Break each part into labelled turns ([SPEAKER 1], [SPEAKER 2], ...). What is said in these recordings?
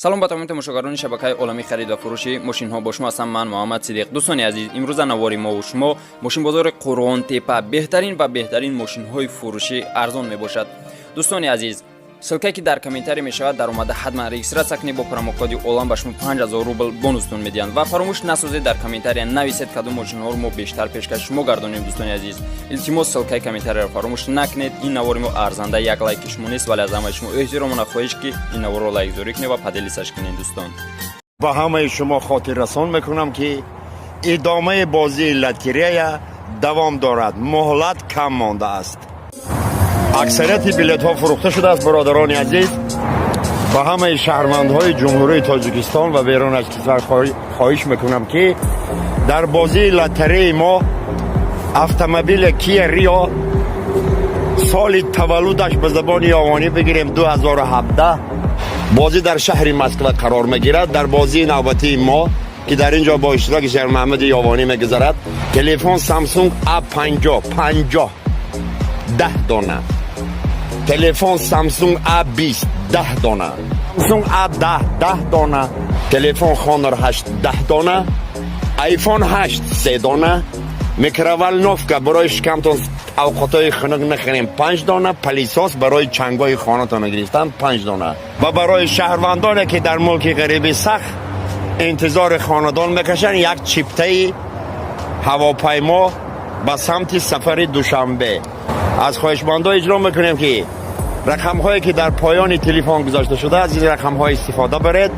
[SPEAKER 1] Салом ба тамоми тамошогарони шабакаи олами хариду фурӯши мошинҳо. Бо шумо ҳастам ман Муҳаммад Сидиқ. Дӯстони азиз, имрӯза навори мо ва шумо мошинбозори Қурғонтепа беҳтарин ва беҳтарин мошинҳои фурӯшӣ арзон мебошад. Дӯстони азиз, ссылка е ки дар комментарий мешавад, дар омада ҳатман регистрация кунед. Бо промокоди олам ба шумо 5000 рубл бонустон медиҳанд. Ва фаромӯш насозед, дар комментария нависед, кадом мошинҳоро мо бештар пешкаши шумо гардонем. Дӯстони азиз, илтимос, ссылка и комментарияро фаромӯш накунед. Ин навори мо арзанда як лайки шумо нест, вале аз ҳамаи шумо эҳтиромона хоҳиш, ки ин наворро лайкзорӣ кунед ва поделиться ш кунед, дӯстон.
[SPEAKER 2] Ба ҳамаи шумо хотиррасон мекунам, ки идомаи бозии лотерея давом дорад, муҳлат кам мондааст, аксарияти билетҳо фурӯхта шудааст. Бародарони азиз, ба ҳамаи шаҳрвандҳои Ҷумҳурии Тоҷикистон ва берун аз кишвар хоҳиш мекунам, ки дар бозии лотереи мо автомобили Кия Рио, соли таваллудаш ба забони ёвонӣ бигирем 2017, бозӣ дар шаҳри Москва қарор мегирад. Дар бозии навбатии мо, ки дар ин ҷо бо иштироки Шермаҳмади Ёвонӣ мегузарад, телефон Samsung A50 50, 10 дона, телефон Samsung A20, 10 дона, Samsung A10, 10 дона, телефон Honor 8, 10 дона, iPhone 8, 3 дона, микроволновка барои шикамтон авқотҳои хунук нахӯрем, 5 дона, пылесос барои чангои хонатон гирифтан, 5 дона. Ва барои шаҳрвандоне, ки дар мулки ғарибӣ сахт интизори хонадон мекашанд, як чиптаи ҳавопаймо ба самти сафари Душанбе. Аз хоҳишмандо иҷро мекунем, ки рақамҳое, ки дар поёни телефон гузошта шуда, аз ин рақамҳо истифода баред,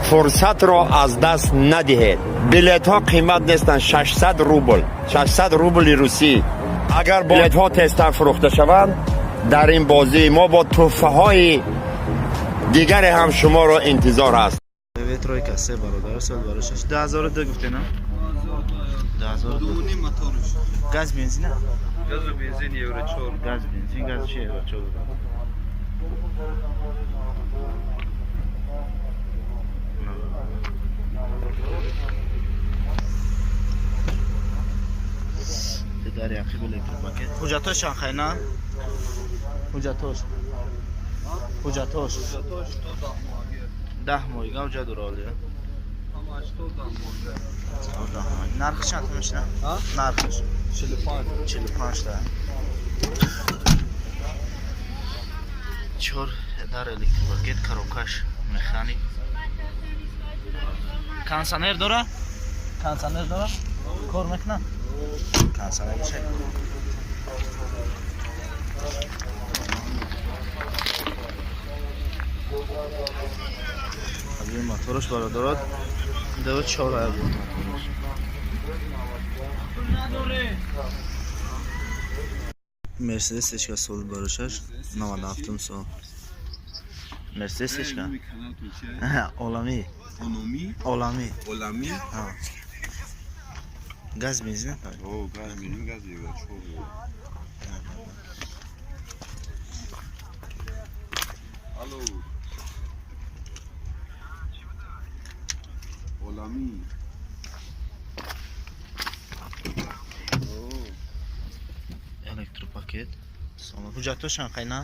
[SPEAKER 2] фурсатро аз даст надиҳед. Билетҳо қимат нестанд, 600 рубл, 600 рубли русӣ. Агар билетҳо тезтар фурӯхта шаванд, дар ин бозии мо бо тӯҳфаҳои дигаре ҳам шуморо интизор аст.
[SPEAKER 3] BMW тройка се, бародар, сол барои шаш, 2002 гуфтена, 2002. Газ, бензин?
[SPEAKER 4] Газу бензин евро 4.
[SPEAKER 3] Газ, бензин, газ чи евро 4. Дар яқиб электропакет. Ҳуҷҷатош чанд хайна? Ҳуҷҷатош, ҳуҷҷатош 10 моҳига ҳуҷҷат дора олия. Нархи чанд мешина? Нархаш?
[SPEAKER 4] 45.
[SPEAKER 3] 45 та. Чор дар электропакет, коробкаш механик. Кондиционер дора? Кондиционер дора? Кор мекунад? Кондиционер чай кор. Объем мотораш, бародарот, ду чор объем мотораш. Мерседес Ечка, сол барошаш 97 сол. Мерседес Ечка. Олами.
[SPEAKER 5] Ономи?
[SPEAKER 3] Олами.
[SPEAKER 5] Олами?
[SPEAKER 3] Газ, бензин?
[SPEAKER 5] О, газ, бензин, газ евро 4. Алло. Олами. О,
[SPEAKER 3] Электропакет. Ҳуҷҷатошам қайна?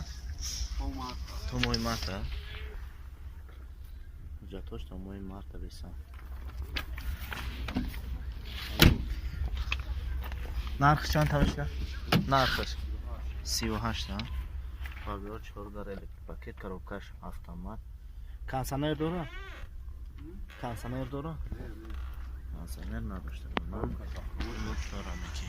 [SPEAKER 3] То моҳи марта. Ҳуҷҷатош то моҳи марта бесан. Нархи чанд тамошда? Нархаш 38 та. Фабио чор дар электропакет, коробкаш автомат. Кондиционер дора? Кондиционер дора? Кондиционер надошта. Дора меки.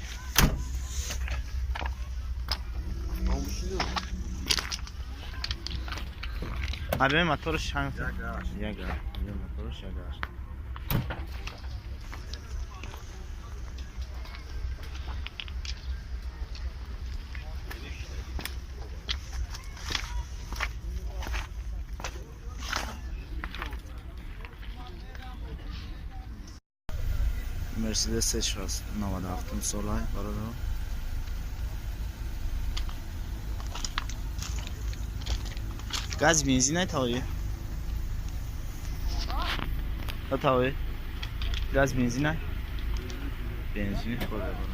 [SPEAKER 3] Объем мотораш чанд? Як. Объем мотораш як. Мерседес C6, 97 солай, бародар. Газ, бензин ай тавои? Тавои? Газ, бензин ай? Бензини хӯрда, бародар.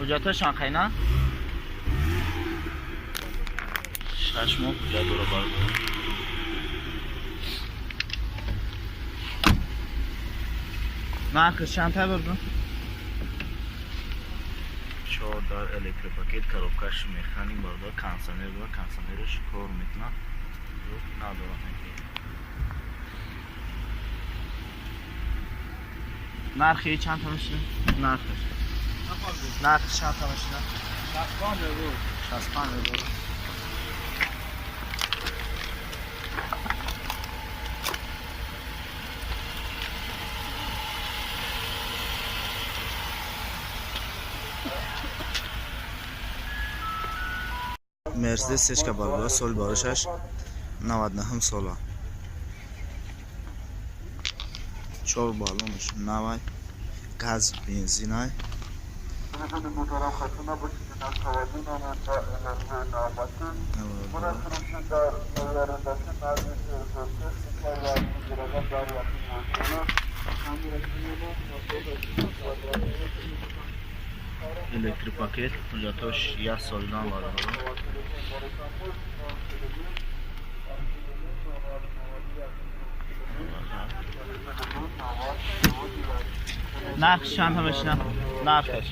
[SPEAKER 3] Ҳуҷҷатҳояшон қайна? 6 моҳ ҳуҷҷат дора бародар. Нархиш чанд та бародар? 4 дар электропакет, коробкаш механик бародар, кондиционер дора, кондиционераш кор мекунад. Надорад. Нархи чанд та мешавад? Нархиш. Нархиш чанд та мешавад?
[SPEAKER 4] 65 ҳазор.
[SPEAKER 3] 65 ҳазор. Мерседес сечка бародар, соли барошаш 99 сола. 4 баллонаш навай, газ, бензинай. Электропакет, ҳуҷҷатҳош 1 солидан бародар. Нархш чанд мешина? Нархш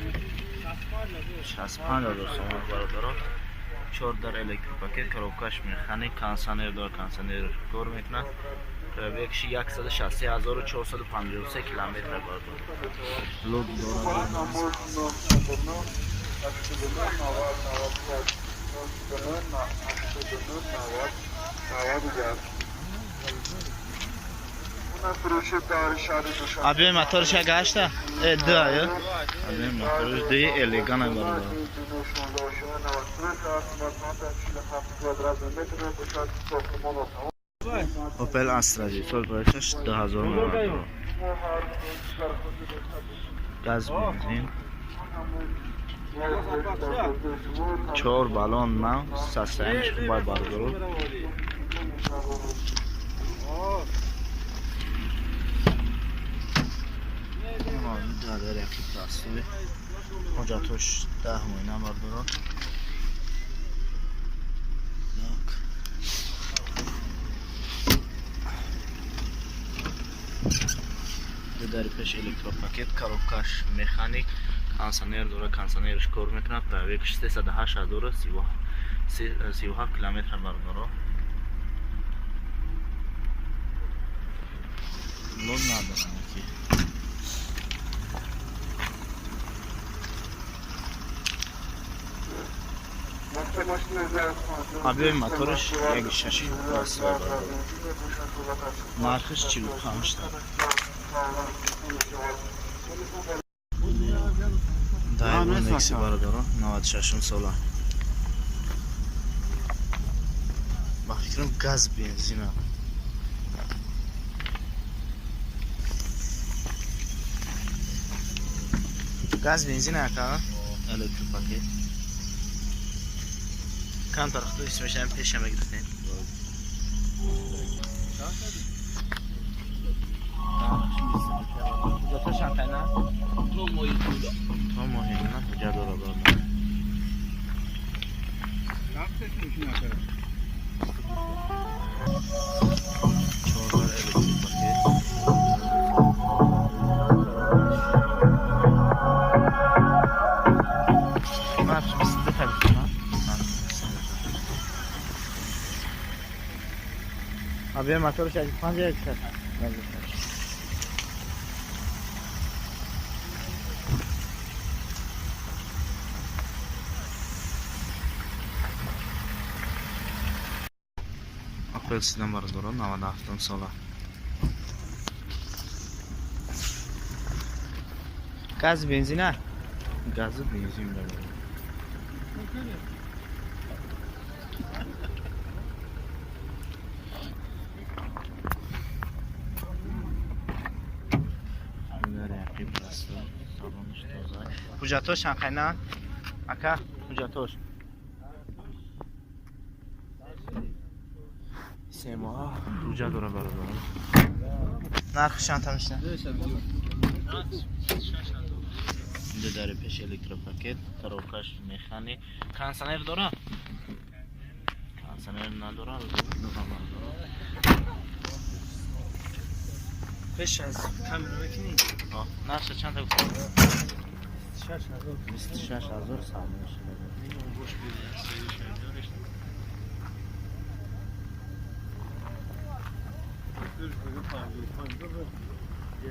[SPEAKER 3] 65 ҳазор сомон бародарон. 4 дар электропакет, коробкаш механик, кондиционер дора, кондиционер кор мекунад. Пробегш 163453 километр бародар. Лог дорад. Абе моторш як гашта? Ду ая? Абе моторш ду элеган бародар. Opel Astra сол барошаш 2092. Газ, бензин. 4 баллон нав, состояниш хуб бародар. Дар яки пластове. Ҳуҷҷатҳош 10 моҳина бародар. Так. Дар пеш электропакет, коробкаш механик, кондиционер дора, кондиционерш кор мекунад. Пробегш 308037 километр бародар. Лог надорам ки. Абе моторш 1.6 пластове бародар. Нархиш 45 та. Дайвон Некси бародарон, 96 сола. Ба фикрам газ, бензина. Газ, бензина ака? Электропакет. Камтар худо исмешам пеша мегирифтем. Ҳуҷҷатҳошам қайна? То моҳи на ҳуҷҷат дора бародар. Чордар электропакет. Нархш 22 та гуфтем, а? Абе моторш 5 як шаш. Opel Sedan бародарон, 97 сола. Газ, бензина? Газу бензин бародар. Ҳуҷҷатҳошам қайна? Ака, ҳуҷҷатҳош. 3 моҳ ҳуҷҷат дора бародар. Нархи чанд та мешавад? Ду дари пеш электропакет, коробкаш механик. Кондиционер дора? Кондиционер надора.
[SPEAKER 6] Пеш аз камера мекунӣ?
[SPEAKER 3] Нархша чанд гуфтам?
[SPEAKER 6] 26000.
[SPEAKER 3] 26000 сомон шуда.
[SPEAKER 6] Бош бир.